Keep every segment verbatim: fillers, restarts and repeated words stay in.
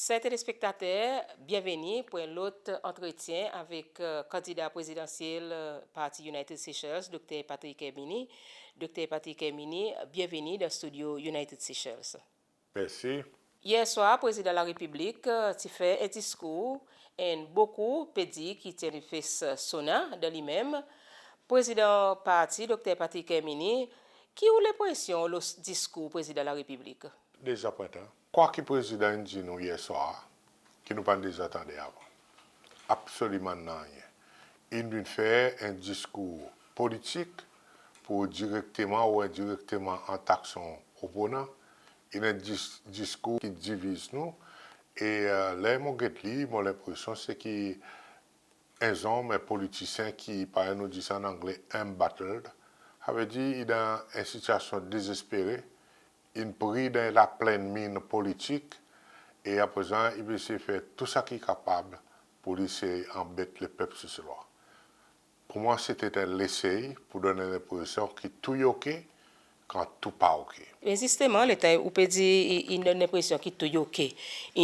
Ser telespektater, byenveni pour en lot antretyen avek, e, kandida prezidansyel, e, parti United Seychelles, Dokter Patrick Herminie. Dokter Patrick Herminie, byenveni dan stidyo United Seychelles. Mersi. Yer swar, Prezidan Larepiblik, e, ti fer en diskour, e bokou pe dir ki ti en persona dan li menm. Prezidan parti, Dokter Patrick Herminie, ki ou lenpresyon lo diskour Prezidan Larepiblik? Deza pran tan. Kwa ki Prezidan in dir nou yer swar, ki nou pa'n deza tande avan? Absoliman nanryen. In vin fer en diskour politik pour direkteman ou endirekteman atak son oponan. In en dis-, diskour ki diviz nou. E, e, ler mon get li, mon lenpresyon se ki en zonm, en politisyen ki, parey nou dir sa an Angle, embattled. Savedir, i dan en sitiyasyon dezespere, in pri dan laplenn min politik, e aprezan, i pe esey fer tou sa ki i kapab pour li esey anbet lepep Seselwa. Pour mwan, se ti en lesey pour donn lenpresyon ki tou i oke, kan tou pa oke. Me zisteman, letan ou pe dir, i, i donn lenpresyon ki tou i oke.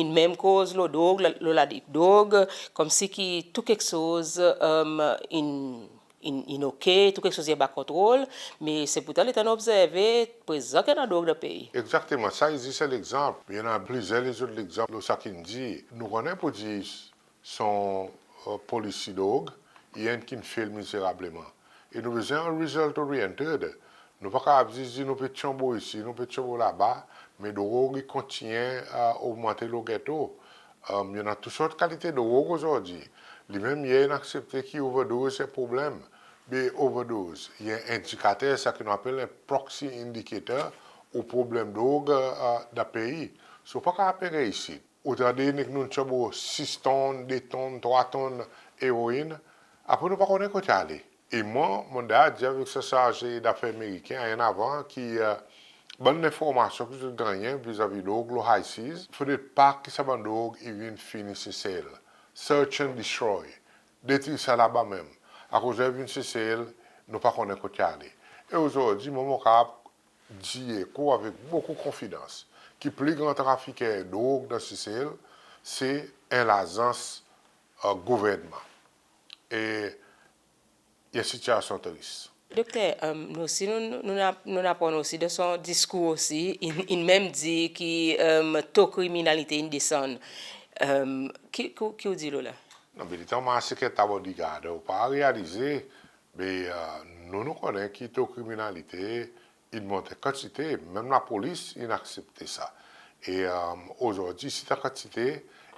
In menm koz lo drog, la, lo ladrog, konmsi ki tou keksoz, e, in, in, in oke, tou keksoz i anba kontrol, me se pourtan letan nou obzerve, prezan ki annan drog dan pei. Egzakteman, sa i zis en legzanp. I annan plizyer lezot legzanp lo sa ki in dir. Nou konnen pour dir son, e, polisi drog, i enn ki'n fail mizerableman. E nou bezwen result oriented. Nou pa kapab zis dir nou pe tyonbo isi, nou pe tyonbo laba, me drog i kontinyen, e, ogmante lo geto. E, i annan tou sort kalite drog ozordi. Li menm yer in aksepte ki overdose i en problenm. Be overdose i en endikater, sa ki nou apel en proxy indicator, ou problenm drog, e, dan pei. So, pa kapab pe reisit. Ou tande nek nou'n tyonbo sis tonn, de tonn, trwa tonn eroin, apre nou pa konnen kot i ale. E mwan, mon'n deza dir avek sa sarze dafer Ameriken, annavan, ki, e, bann lenformasyon ki zot gannyen vizavi drog lo high seas, fodre pa ki sa bann drog i vin fini Sesel. Search and destroy. Detri sa laba menm. Akoz ler i vin Sesel, nou pa konnen kot i ale. E ozordi, mwan, mon kapab dir ek ou avek bokou konfidans ki pli gran trafiker drog dan Sesel, se en lazans, e, gouvernman. E i en sitiyasyon tris. Dokter, e, nou osi, nou, nou, nou, nou aprann osi dan son diskour osi, in, in menm dir ki, e, to kriminalite in desann. E, ki, ki, ki ou dir lo la? Non, be letan ou mars ek en ta bodyguard, ou pa realize, be, e, nou, nou konnen ki to kriminalite in monte kantite, menm lapolis in aksepte sa. E, e, ozordi, si ta kantite,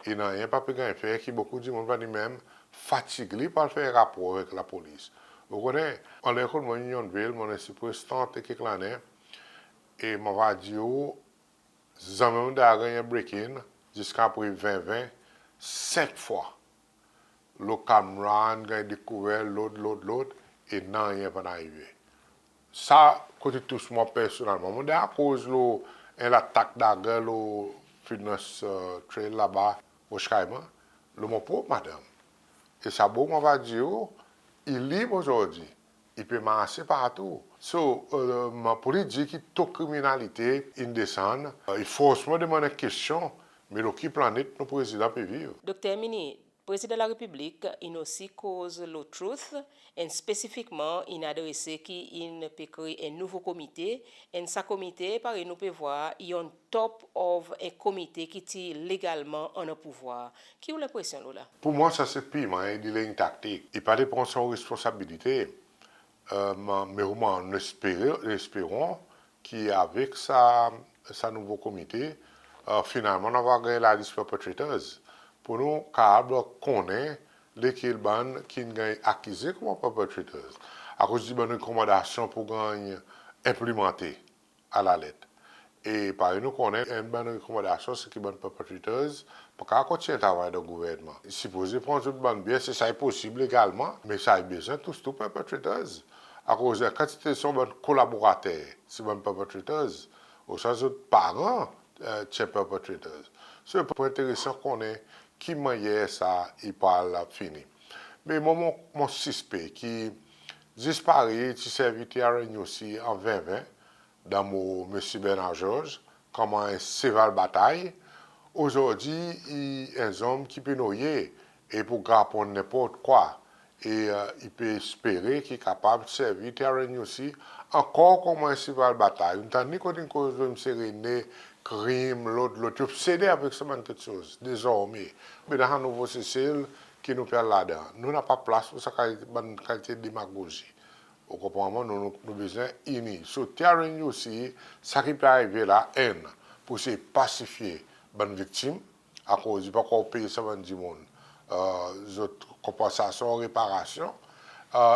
e nanryen pa pe ganny fer, ki bokou dimoun pa ni menm fatig li pour al fer rapor avek lapolis. Ou konnen, anler kot mwan Unionville, mon reste pres trant e kek lannen, e mon ava dir ou, zanmen mon'n deza ganny en break-in, ziska apre ven ven, senk fwa. Lo kamera in ganny dekouver, lot, lot, lot, e nanryen pa'n arive. Sa, kot i tous mwan personnelman. Mon'n deza koz lo en latak dagger lo Fitness, e, Trail laba, Roche Caiman, lo mon prop madanm. E sa boug, mon ava dir ou, i lib ozordi. I pe marse partou. So, e, pour li dir ki to kriminalite in desann, e, i fors mwan demann en kestyon, me lo ki planet nou Prezidan pe viv? Dokter Herminie, Prezidan Larepiblik in osi koz lo Truth, e spesifikman in adrese ki in pe kree en nouvo komite, e sa komite, parey nou pe vwar, i on top of en komite ki ti legalman annan pouvwar. Ki ou lenpresyon lo la? Pour mwan, sa se pirman en delaying tactic. I pa le pran son responsabilite. E, me, me omwan, nou espere, esperon ki avek sa, sa nouvo komite, e, finalman, nou ava ganny lalis perpetrators. Pour nou kapab konnen lekel bann ki'n ganny akize konman perpetrators. Akoz i bann rekomandasyon pour ganny enplimante alalet. E parey nou konnen, enn bann rekomandasyon, se ki bann perpetrators pa kapab kontinyen travay dan gouvernman. I sipoze pran zot bann byen, si sa i posib legalman, me sa i bezwen tous tou perpetrators. Akoz en kantite son bann kolaborater, se bann perpetrators. Ouswa zot paran, e, ti en perpetrators. So, i pou enteresan konnen ki mannyer sa i pou al fini. Me mwan, mon, mon sispek ki zis parey ti servi T R N U C an ven ven, dan mo Msye Bernard Georges, konman en seval batay, Ozordi i en zonm ki pe noye e pou grapon nenport kwa. E i pe espere ki i kapab servi T R N U C ankor konman en seval batay. Ou'n tann li kot in koz lo msye René, krim, lot, lot. I obsede avek sa bann keksoz dezormen. Be dan sa nouvo Sesel ki nou pe al ladan, nou napa plas pou sa kalite, bann kalite demagozi. Ou konpran mwan? Nou, nou, nou bezwen ini. So T R N U C, sa ki pe arive la, enn, pou se pasifye bann viktim, akoz i pa ankor pey sa bann dimoun zot konpansasyon, reparasyon.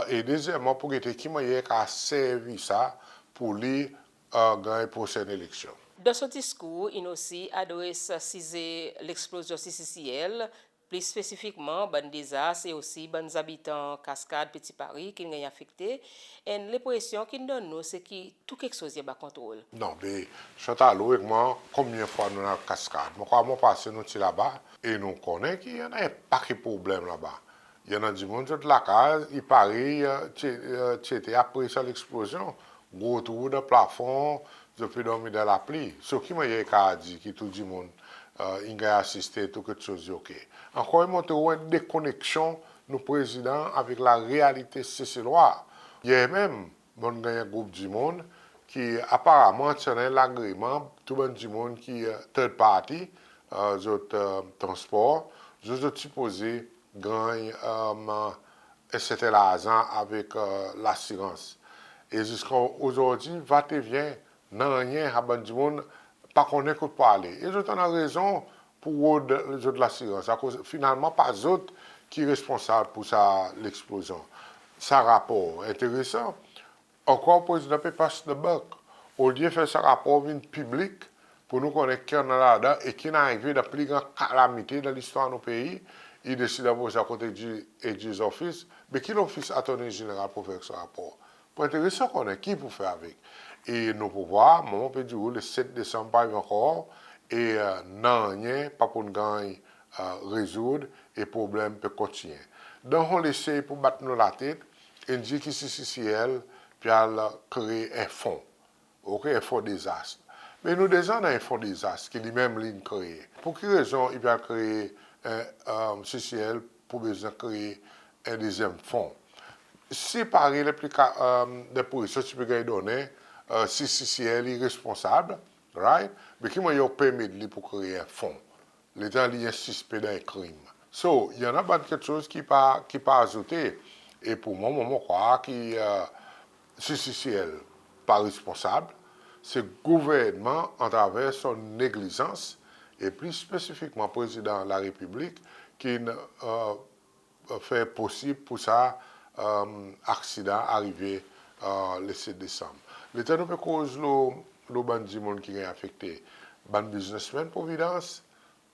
E dezyenmman, pou gete ki mannyer i kapab servi sa pou li ganny prosenn eleksyon. Dan son diskour, in osi adres size leksplozyon C C C L, pli spesifikman bann dezas e osi bann zabitan Cascade, Petit Paris ki'n ganny afekte. Enn lenpresyon ki'n donn nou se ki tou keksoz i anba kontrol. Non, be, Chantal, ou ek mwan, konbyen fwa nou'n al Cascade? Mwan, kwa mon pase, nou ti laba, e nou konnen ki i annan en pake problenm laba. I annan dimoun zot lakaz i parey ti ete apre sa leksplozyon. Gro trou dan plafon, zot pe dormi dan lapli. So ki mannyer i kapab dir ki tou dimoun in ganny asiste, tou keksoz i oke? Ankor i montre ou en dekoneksyon nou Prezidan avek larealite Seselwa. Yer menm, mon'n ganny en group dimoun ki aparaman ti annan lagreman, tou bann dimoun ki third party, zot transpor, zot, zot sipoze ganny en serten larzan avek lasirans. E ziska ozordi, va te vyen, nanryen, sa bann dimoun pa konnen kot pou ale. E zot annan rezon pou rod zot lasirans, akoz finalman pa zot ki responsab pou sa leksplozyon. Sa rapor enteresan. Ankor Prezidan pe pass the buck. Olye fer sa rapor vin piblik pou nou konnen ki annan ladan e ki'n arive dan pli gran kalamite dan listwar nou pei, i deside anvoy sa kot AG's office. Be ki lofis Attorney General pou fer sa rapor? Pou enteresan konnen ki pou fer avek. E nou pou vwar, mwan mon pe dir ou, le set Desanm pa arive ankor, e nanryen pa pou'n ganny rezoud e problenm pe kontinyen. Dan son lesey pou bat nou latet, in dir ki C C C L pe al kree en fon. Oke, en fon dezas. Me nou deza annan en fon dezas ki li menm li'n kree. Pou ki rezon i pe al kree, C C L pou bezwen kree en dezyenm fon? Si parey lenpresyon ti pe ganny donnen, si C C L i responsab, right? Be ki mannyer ou permet li pou kree en fon letan li en sispe dan en krim? So, i annan bann keksoz ki pa, ki pa azoute. E pou mwan, mwan mon krwar ki C C C L pa responsab, se gouvernman atraver son neglizans e pli spesifikman Prezidan Larepiblik ki'n fer posib pou sa aksidan arive le set Desanm. Letan nou pe koz lo, lo bann dimoun ki ganny afekte, bann biznesmenn Providence,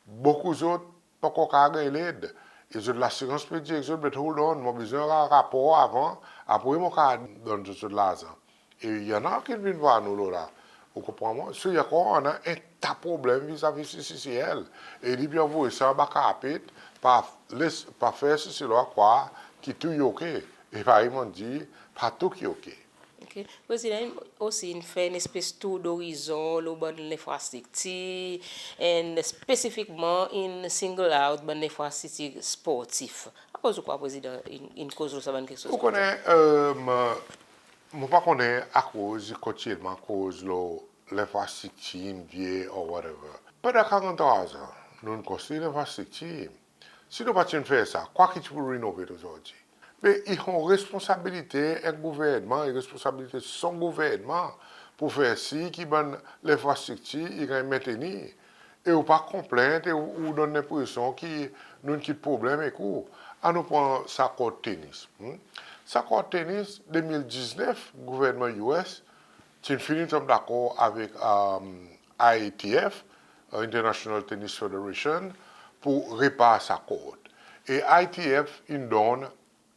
bokou zot pa ankor kapab ganny led. E zot lasirans pe dir ek zot, but hold on, mon bezwen rapor avan, apre mon kapab donn zot zot larzan. E i annan ki'n vin vwar nou lo la. Ou konpran mwan? So i ankor annan en ta problenm vizavi C C C L. E li pe anvoy sa anba karpet, pa les, pa fer Seselwa krwar ki tou i oke. E parey mon'n dir, pa tou ki oke. Oke. Prezidan osi in fer en espes tour d'horizon lo bann lenfrastriktir, e spesifikman in single out bann lenfrastriktir sportif. Akoz ou krwar Prezidan in, in koz lo sa bann keksoz? Ou konnen, mon pa konnen akoz i kontinyelman koz lo lenfrastriktir in vye or whatever. Pandan karanntrwa an nou'n konstri lenfrastriktir. Si nou pa ti'n fer sa, kwa ki ti pou renove ozordi? Be i son responsabilite en gouvernman, i responsabilite son gouvernman pou fer sir ki bann lenfrastriktir i ganny mentenir. E ou pa konplent e ou, ou donn lenpresyon ki nou'n kit problenm ek ou. Annou pran sa kort tenis. Sa kort tenis, de mil diznef, gouvernman U S ti'n fini tonm dakor avek I T F, International Tennis Federation, pou repar sa kort. E I T F in donn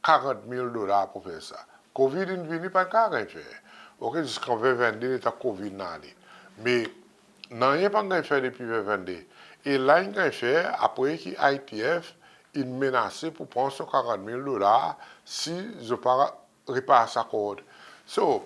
karant mil dolar pou fer sa. Covid in vini, pa'n kapab ganny fer. Oke, ziska ven vennde, letan Covid in ale. Me nanryen pa'n ganny fer depi ven vennde. E la in ganny fer apre ki I T F in menase pou pran son karant mil dolar si zot pa repar sa kort. So,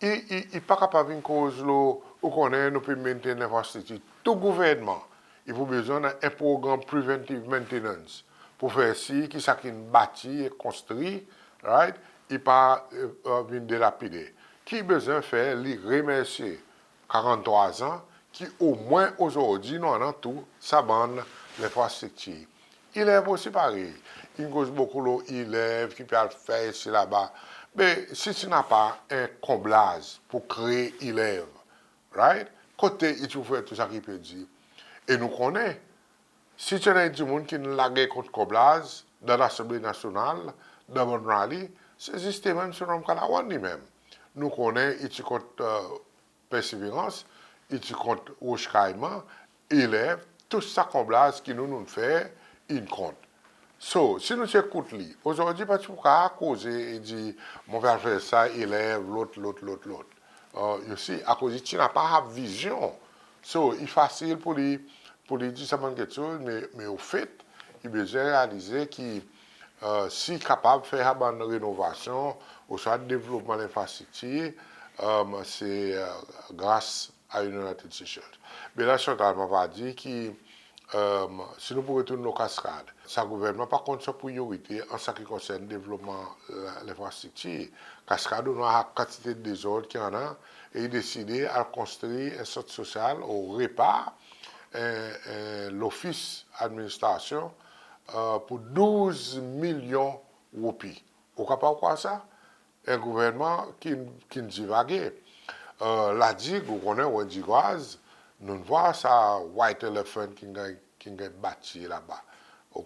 i, i, i pa kapab vin koz lo, ou konnen nou pe mentenir lenfrastriktir. Tou gouvernman I pou bezwen annan en progranm preventive maintenance pour fer sir ki sa ki'n bati e konstri, right, i pa, e, e, vin delapide. Ki i bezwen fer, li remersye karanntrwa an ki omwen ozordi nou annan tou sa bann lenfrastriktir. Ile Eve osi parey. In koz bokou lo Ile Eve ki pe al fer isi laba. Be si ti napa en konblaz pour kree Ile Eve, right? Kote i ti pou fer tou sa ki pe dir? E nou konnen, si ti annan dimoun ki'n lager kont konblaz dan Lasanble Nasyonal, dan bann rali, se zisteman Msye Ramkalawan li menm. Nou konnen i ti kont, e, Perseverance, i ti kont Roche Caiman, Ile Eve, tou sa konblaz ki nou, nou'n fer, in kont. So, si nou ti ekout li, ozordi pa ti pou kapab koze e dir, mon pe al fer sa, Ile Eve, lot, lot, lot, lot. E, you see, akoz i ti napa vizyon. So, i fasil pour li, pour li dir sa bann keksoz, me, me ofet, i bezwen realize ki, e, si i kapab fer sa bann renovasyon, ouswa devlopman lenfrastriktir, e, se, e, gras a United Seychelles. Bella Chantal, mon ava dir ki, e, si nou pou retourn lo Cascade, sa gouvernman pa konn son priyorite an sa ki konsern devlopman, e, lenfrastriktir. Cascade, ou war sa kantite dezord ki annan, e i deside al konstri en sant sosyal o Repa, en, en lofis administrasyon, e, pour douz milyon roupi. Ou kapab krwar sa? En gouvernman ki'n, ki'n divage. E, La Digue, ou konnen, Wendy Grace, nou'n war sa white elephant ki'n ganny, ki'n ganny bati laba.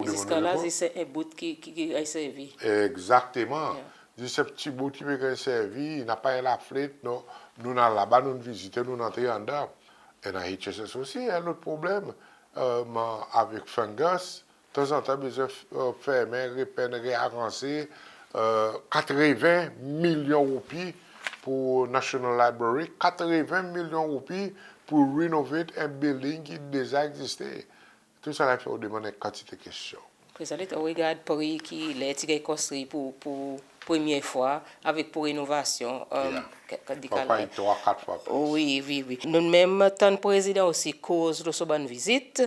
Ziska la, zis en bout ki, ki, ki ganny servi. Egzakteman. Yeah. Zis en pti bout ki pe ganny servi, napa en laflet, non. Nou'n al laba, nou'n vizite, nou'n antre andan. E dan H S S osi, en lot problenm, e, avek fungus, tanzantan bezwen f-, e, fermen, repenn, rearanze, e, katreven milyon roupi pour National Library, katreven milyon roupi pour renovate en building ki deza egziste. Tou sa la fer ou demann en kantite kestyon. Prezan letan ou regard pri ki ler ti ganny konstri pour, pour premye fwa avek pour renovasyon, e, Yeah. ka-, ka-, di Parfwa kalay. I trwa, kat fwa plis. Wi, wi, wi. Nou'n menm tann Prezidan osi koz lo son bann vizit.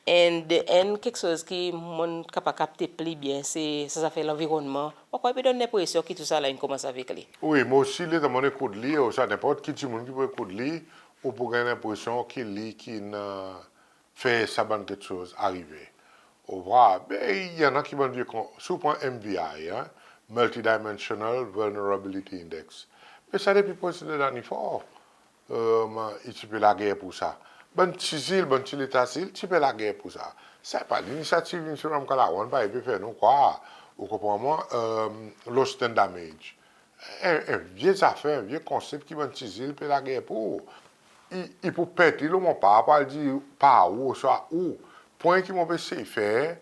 And, enn keksoz ki mon'n kapab kapte pli byen, se sa zafer lanvironnman. Parfwa i pe donn lenpresyon ki tou sa la in konmans avek li. Wi, mwan osi, letan mon'n ekout li, ouswa nenport ki dimoun ki pou ekout li, ou pou ganny lenpresyon ki li ki'n, e, fer sa bann keksoz arive. Ou war, be, i annan ki bann vye kon-, si ou pran M V I, en, Multidimensional Vulnerability Index. Be sa depi Prezidan Danny Faure, e, i ti pe lager pour sa. Bann pti zil, bann pti leta zil, ti pe lager pour sa. Sa pa linisyativ Msye Ramkalawan, pa i pe fer nou krwar, ou konpran mwan, e, loss and damage. En, en vye zafer, en vye konsep ki bann pti zil pe lager pour. I, i pou pert li lo mon par, pa dir par ou, ouswa ou. Pwen ki mon pe esey fer,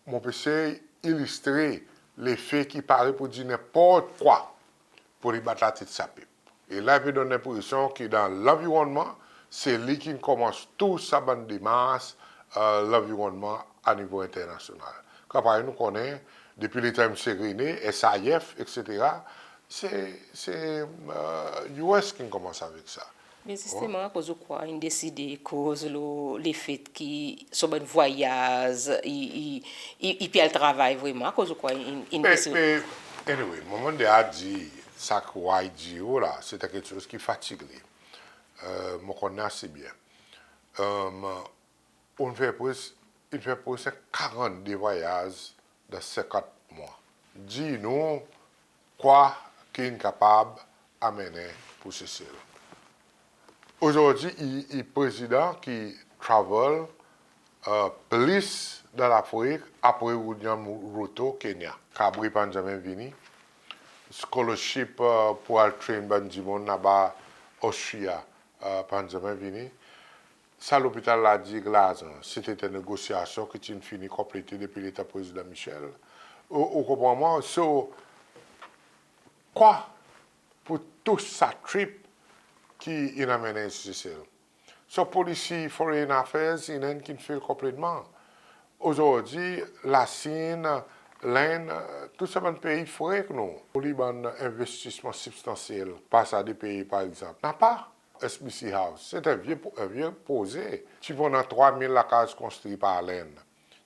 mon pe esey ilistre lefe ki i pare pour dir nenport kwa pour li bat latet sa pep. E la i pe donn lenpresyon ki dan lanvironnman, se li ki'n konmans tou sa bann demars, e, lanvironnman a nivo enternasyonal. Kan parey nou konnen, depi letan Msye René, S I F, etsetera, se, se, e, U S ki'n konmans avek sa. Me zisteman, akoz ou krwar in deside koz lo lefet ki son bann vwayaz, i, i, i, i pe al travay vreman, akoz ou krwar in, in deside? Me, me, anyway, mon, mon deza dir, sa ki ou a dir la, se en keksoz ki fatig li. E, mon konnen ase byen. E, ou'n fer plis, in fer plis karannde vwayaz dan senkant mwan. Dir nou kwa ki in kapab anmennen pour Sesel. Ozordi, i, i Prezidan ki travel, e, plis dan Lafrik apre William Ruto, Kenya. Kabri pa'n zanmen vini. Scholarship, e, pour al train bann dimoun laba Austria, e, pa'n zanmen vini. Sa lopital La Digue larzan, se ti en negosyasyon ki ti'n fini konplete depi letan Prezidan Michel. Ou, ou konpran mwan? So, kwa pour tou sa trip ki in anmennen isi Sesel? So, polisi Foreign Affairs, in enn ki'n fail konpletman. Ozordi, Lasin, Lenn, tou sa bann pei fre ek nou. Pour li bann envestisman sibstansyel, par sa de pei, par egzanp. Napa. S B C House. Se en vye, en vye proze. Ti pou annan trwa mil lakaz konstri par Lenn.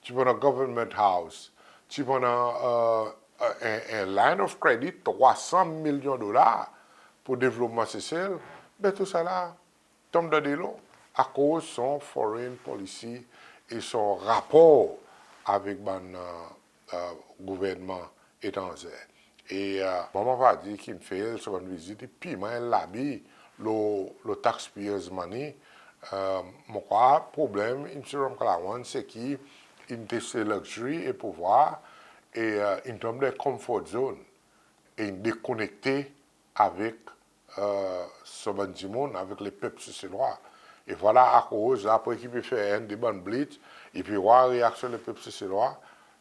Ti pou annan Government House. Ti pou annan, e, en, en line of credit trwa san milyon dolar pour devlopman Sesel. Be tousala tonm dan delo akoz son foreign policy e son rapor avek bann, e, e, gouvernman etranze. E, e, mwan mon ava dir ki in fail son bann vizit, i pli mwan en labi lo, lo taxpayers money. E, mon krwar problenm Msye Ramkalawan se ki in teste luxury e pouvwar, e, e, in tonm dan comfort zone, e in dekonekte avek, e, son bann dimoun, avek lepep Seselwa. E vwala akoz la apre ki pe fer enn de bann blitz, i pe war reaksyon lepep Seselwa,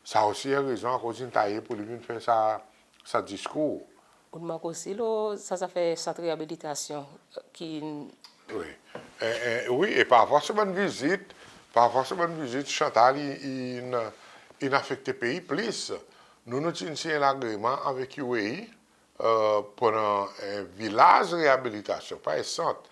sa osi en rezon akoz in taye pour li vin fer sa, sa diskour. Ou mank osi lo sa zafer sant reabilitasyon ki... Wi. E, e, wi, e parfwa son bann vizit, parfwa son bann vizit, Chantal, i, i, in, in afekte pei plis. Nou, nou ti'n sinyen lagreman avek U A E, e, pour annan en vilaz reabilitasyon, pa en sant,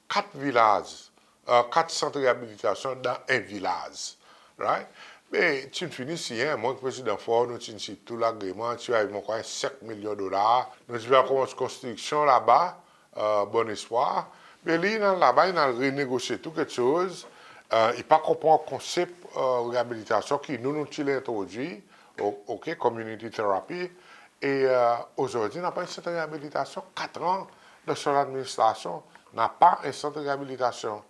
kat vilaz, e, kat sant reabilitasyon dan en vilaz. Right? Me ti'n fini sinyen, mwan ek Prezidan Faure, nou ti'n sinyen tou lagreman, ti ariv mon krwar senk milyon dolar. Nou ti pe al konmans konstriksyon laba, e, Bon Espoir. Me li, in al laba, in al renegosye tou keksoz. E, i pa konpran konsep, e, reabilitasyon ki nou, nou ti le entrodwir, o-, OK, community therapy. E, e, ozordi, napa en sant reabilitasyon, katran dan son ladministrasyon, napa en sant reabilitasyon.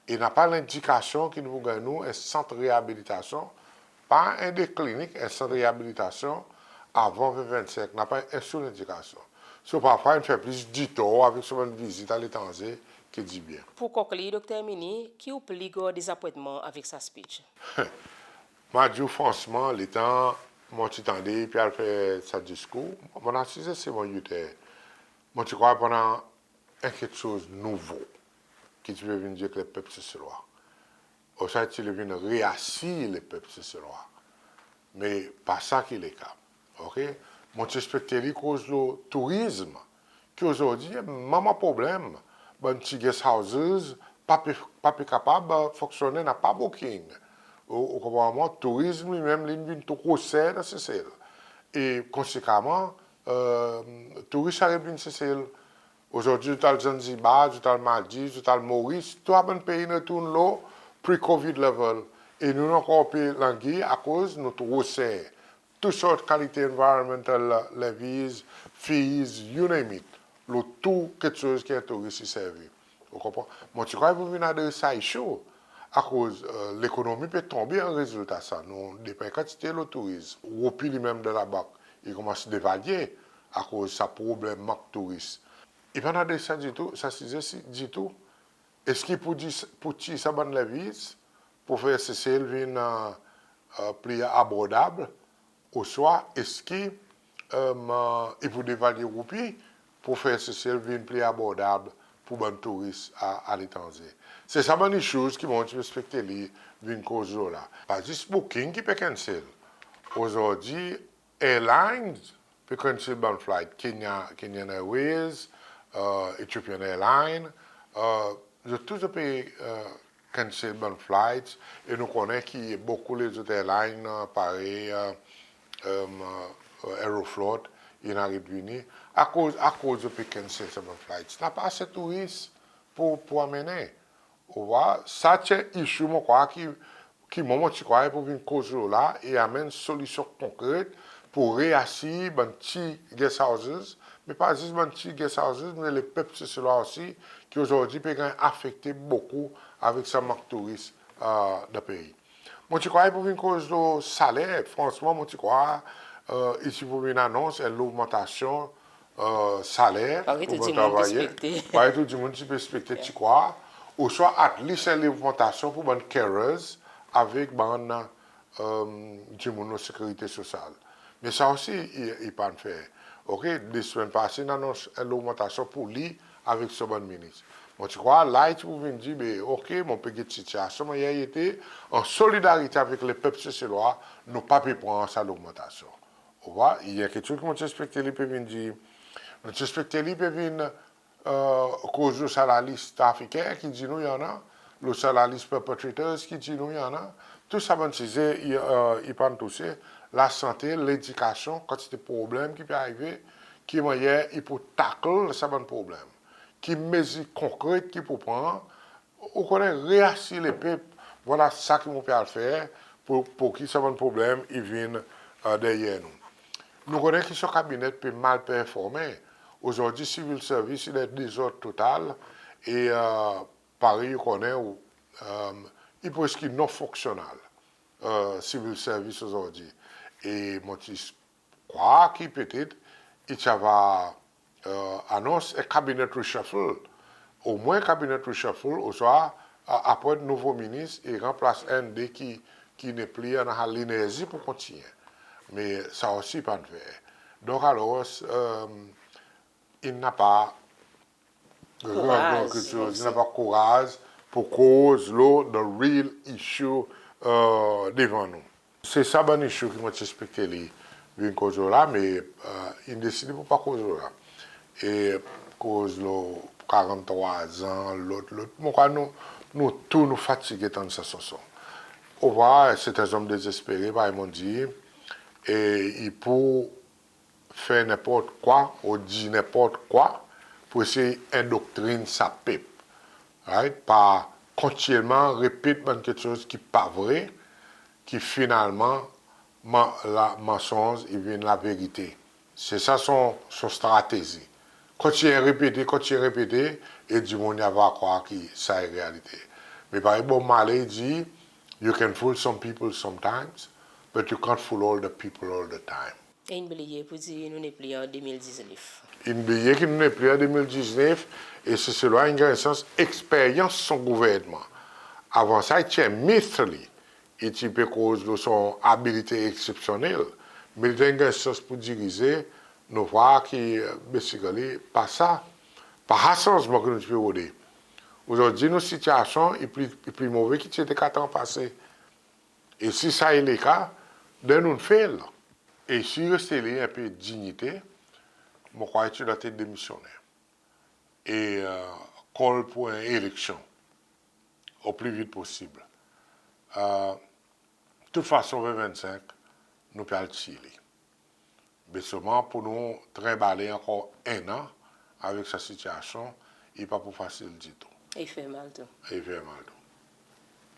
E napa lendikasyon ki nou pou ganny nou en sant reabilitasyon, pa en de klinik, en sant reabilitasyon avan ven vennsenk, napa en sel lendikasyon. So, parfwa, in fer plis ditor avek son bann vizit aletranze ki dibyen. Pour konklir, Dokter Herminie, ki ou pli gran dezapwentman avek sa speech? Mon a dir ou fransman, letan mon ti tande i pe al fer sa diskour, mon asize si mon U T, mon ti krwar i pou annan en keksoz nouvo ki ti pe vin dir ek lepep Seselwa. Ouswa ti le vin reasir lepep Seselwa. Me pa sa ki leka. OK? Mon ti ekspekte li koz lo tourizm, ki ozordi i en manman problenm. Bann ti guest houses pa pe, pa pe kapab, e, fonksyonnen, napa booking. Ou, ou konpran mwan, tourizm li menm, li vin tro ser dan Sesel. E konsekweman, e, touris aret vin Sesel. Ozordi, zot al Zanzibar, zot al Maldives, zot al Maurice, tou sa bann pei in retourn lo pre-COVID level. E nou, nou ankor pe langi akoz nou tro ser. Tou sort kalite environmental levies, fees, you name it. Lo tou keksoz ki en touris i servi. Ou konpran? Mon ti krwar i pou vin adres sa issue. Akoz, e, lekonomi pe tonbe an rezilta sa. Nou depann en kantite lo tourizm. Roupi li menm dan labank, i konmans devalye akoz sa problenm mank touris. I pa'n adres sa ditou, sa size si, ditou. Eski pou dir, pou tir sa bann levies, pou fer Sesel vin, e, e, pli abordab, ouswa eski, e, e, i pou devalye roupi pou fer Sesel vin pli abordab pour bann touris a, aletranze? Se sa bann issues ki mon ti ekspekte li vin koz lo la. Pa zis booking ki pe cancel. Ozordi, airlines pe cancel bann flight, Kenya, Kenyan Airways, e, Ethiopian Airlines, e, zot tou zot pe, e, cancel bann flights, e nou konnen ki bokou lezot airlines, e, parey, e, e, e, Aeroflot, in aret vini. Akoz, akoz zot pe cancel sa bann flights? Napa ase touris pour, pour anmennen. Ou war, sa ti en issue mon krwar ki, ki mwan mon ti krwar i pou vin koz lo la e anmenn solisyon konkret pour reasir bann ti guest houses, me pa zis bann ti guest houses, me lepep Seselwa osi, ki ozordi pe ganny afekte bokou avek sa mank touris, e, dan pei. Mon ti krwar i pou vin koz lo saler, fransman, mon ti krwar, e, i ti pou vin anons en logmantasyon, e, saler pour bann travayer. Parey tou dimoun ti pe ekspekte, ti krwar, ouswa at least en logmantasyon pour bann carers avek bann, e, dimoun lo sekirite sosyal. Me sa osi, i, i pa'n fer. OK, de semenn pase, in anons en logmantasyon pour li avek son bann minis. Mon ti krwar la i ti pou vin dir, be, OK, mon pe get sitiasyon mannyer i ete, an solidarite avek lepep Seselwa, nou pa pe pran sa logmantasyon. Ou war, i en keksoz ki mon ti ekspekte li pe vin dir. Mon ti ekspekte li pe vin koz lo sa lalis trafiker ki dir nou i annan, lo sa lalis perpetrators ki dir nou i annan. Tou sa bann size i, i pa'n touse. Lasante, ledikasyon, kantite problenm ki pe arive, ki mannyer i pou tackle sa bann problenm, ki mezir konkret ki pou pran, ou konnen, reasir lepep, vwala sa ki mon pe al fer pour, pour ki sa bann problenm i vin deryer nou. Nou konnen ki son kabinet pe mal performen. Ozordi civil service i dan dezord total e parey ou konnen, i preski non fonksyonnel, civil service ozordi. E mon ti krwar ki petet i ti ava anons en cabinet reshuffle, omwen cabinet reshuffle, oswa apwent nouvo minis e ranplas enn de ki, ki nepli annan lenerzi pour kontinyen. Me sa osi i pa'n fer. Donk alors, i napa gran, gran keksoz, i napa kouraz pour koz lo the real issue devan nou. Se sa bann issue ki mon ti ekspekte li vin koz lo la, me in deside pour pa koz lo la. E koz lo karanntrwa an, lot, lot. Mon krwar nou, nou tou nou fatige tann sa sanson. Ou war, se en zonm dezespere, parey mon dir, e i pou fer nenport kwa, ou dir nenport kwa, pour esey endoktrin sa pep. Right? Par kontinyelman repet bann keksoz ki pa vre, ki finalman, man-, la, mansonz i vin laverite. Se sa son, son stratezi. Kontinyen repete, kontinyen repete, e dimoun i ava krwar ki sa i realite. Me parey Bob Marley i dir, you can fool some people sometimes, but you can't fool all the people all the time. E in bliye pour dir nou nepli an de mil diznef. In bliye ki nou nepli an de mil diznef, e Seselwa in ganny sans eksperyans son gouvernman. Avan sa, i ti en mit li, i ti pe koz lo son abilite eksepsyonnel, me letan in ganny sans pour dirize, nou war ki, basically, pa sa, pa sa sanzman ki nou ti pe rode. Ozordi, nou sitiasyon i pli, i pli move ki ti ete kat an pase. E si sa i leka, then nou'n fail. E si i reste li en pe dinyite, mon krwar i ti dwa demisyonnen. E kol pour en eleksyon o pli vit posib. Tout fason, ven vennsenk, nou pe al tir li. Me selman pour nou trenbale ankor en an avek sa sitiasyon, i pa pou fasil ditou. E i fer mal tou. E i fer mal tou.